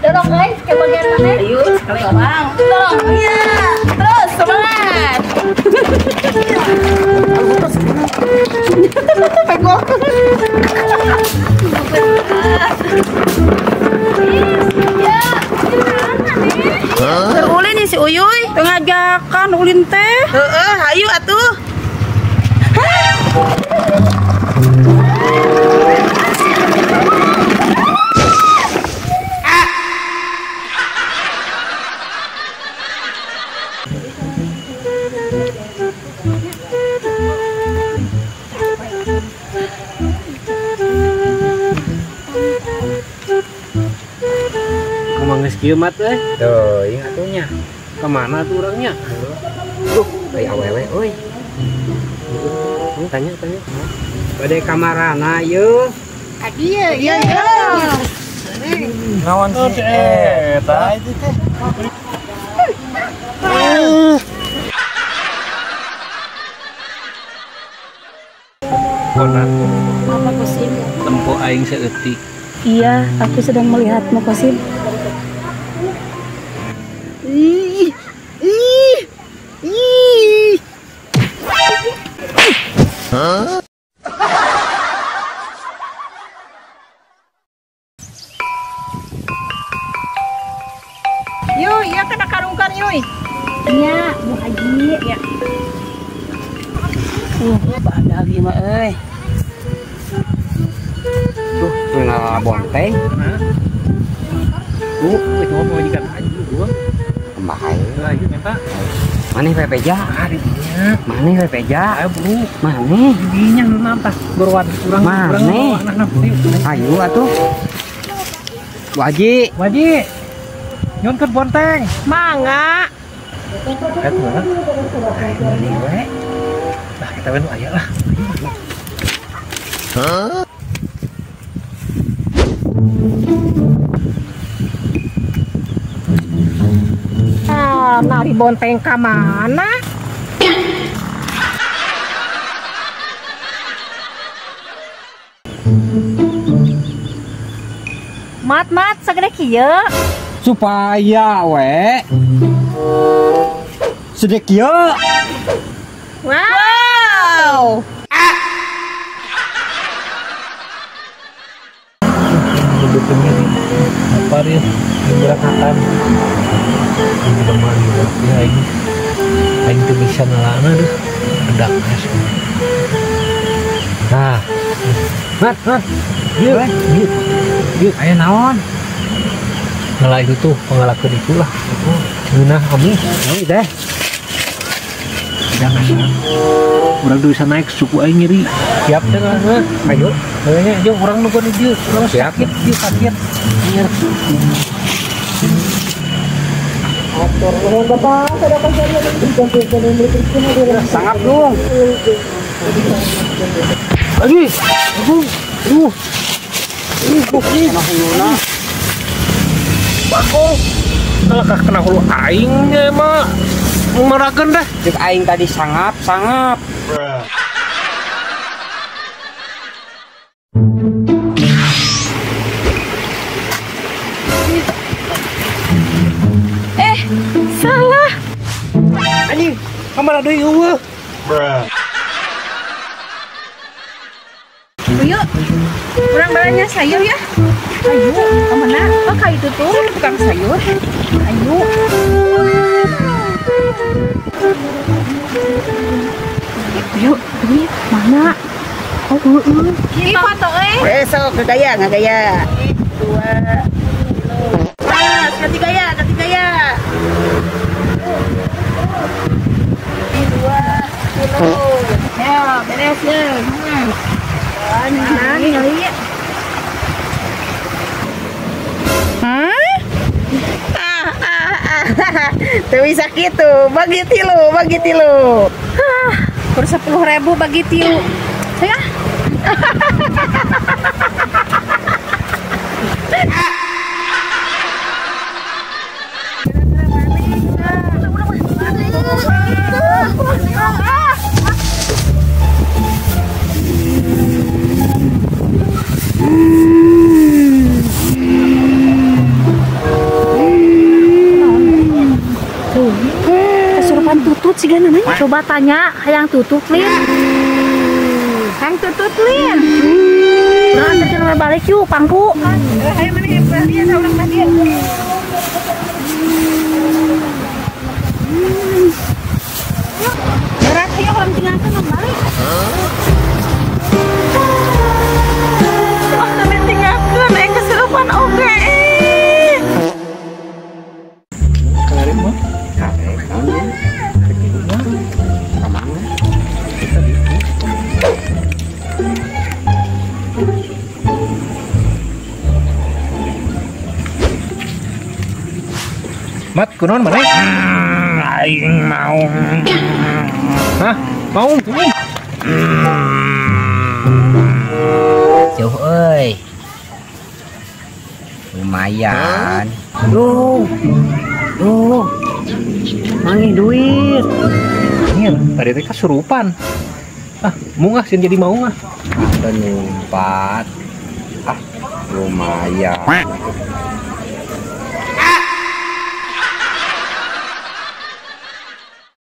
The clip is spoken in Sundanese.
Dorong guys, ke bagian mana? Ayo, dorong. Dorong. Iya. Terus semangat. Pegok. Ya, Terulin nih si Uyuy, ngajakan ulin teh. Heeh, hayu atuh. Kumaha geus kieu mat euy? Teuing atuh nya. Kemana tuh orangnya? Duh, euy awewe euy. Tanya tanya. Bade kamarana ieu? Ka dieu ieu. Naon sih eta itu teh? Kona. Apa Kosim? Tempo aing saeutik. Iya, aku sedang melihatmu Kosim. Ih, ih, ih. Huh? Yuy, ya kena karungkan yuy. Iya, Bu Haji. Ya. Badag ieu mah euy. Tuh, teu bonteng. Tuh, itu mah majikan aing gua. Bahaya. Ayo minta. Maneh we peja? Ah, di dinya. Maneh we peja? Ayo buru. Maneh di dinya nu nampas berwan urang urang. Ayo atuh. Bu Haji. Bu Haji. Nyunkeun bonteng. Mangga. Eta mah. Ayo we. Lah kita we nu aya lah. Hah? Nari bonteng ka mana? Mat mat segede kieu. Supaya we. Segede kieu. Wow. Ah. Apa ya? Berangkatan. Ya aing aing teu bisa ngelana deh. Edak mas. Nah. Mat, mat. Ieu, ieu. Ieu aya naon? Ngela itu tuh pengalakeun itu lah. Ngeunah kamu. Naon teh? Jangan. Urang tuh bisa naik suku aing nyeri. Siap teh lah. Ayo. Kayaknya jeung urang nu di dieu, urang sakit, dieu sakit. Sangap dong. Lagi. Aduh. Aduh. Ih, kena huluna. Bakong. Kalah kena hulu aing nya mah. Merakeun deh. Cek aing tadi sangap, sangap. Salah. Anjing, kamana deui eueuh? Bruh. Yuk, urang belanja sayur ya. Ayo, kemana? Oh, kayak itu tuh tukang sayur. Ayo. Yuk, ini mana? Oh, Ini foto eh. Besok ke gaya, nggak gaya. 2. Ah, ganti gaya, ganti gaya. Ini 2 kilo. Ya, beres ya. Mana nih? Hah? Tuh bisa gitu, bagi tilu, bagi tilu. Hah, per 10.000 bagi tilu. Ya. Siga namanya. Coba tanya hayang tutut lin. Hayang tutut lin. Urang anterkeun we balik yuk pangku. Hayo maneh belah dia urang belah dia. Berat hayo urang tinggalkeun urang balik. Oh, tapi tinggalkeun aing kesurupan oge. Karek mah. Karek naon ya? Ka mana? Kita gitu. Mat, kunaon maneh? Aing mau. Hah? Mau? Jauh euy. Lumayan. Duh. Duh. Manggih duit. Anjir, tadi teh kasurupan. Ah, mungah sih jadi mau ah. Penumpat. Ah, lumayan.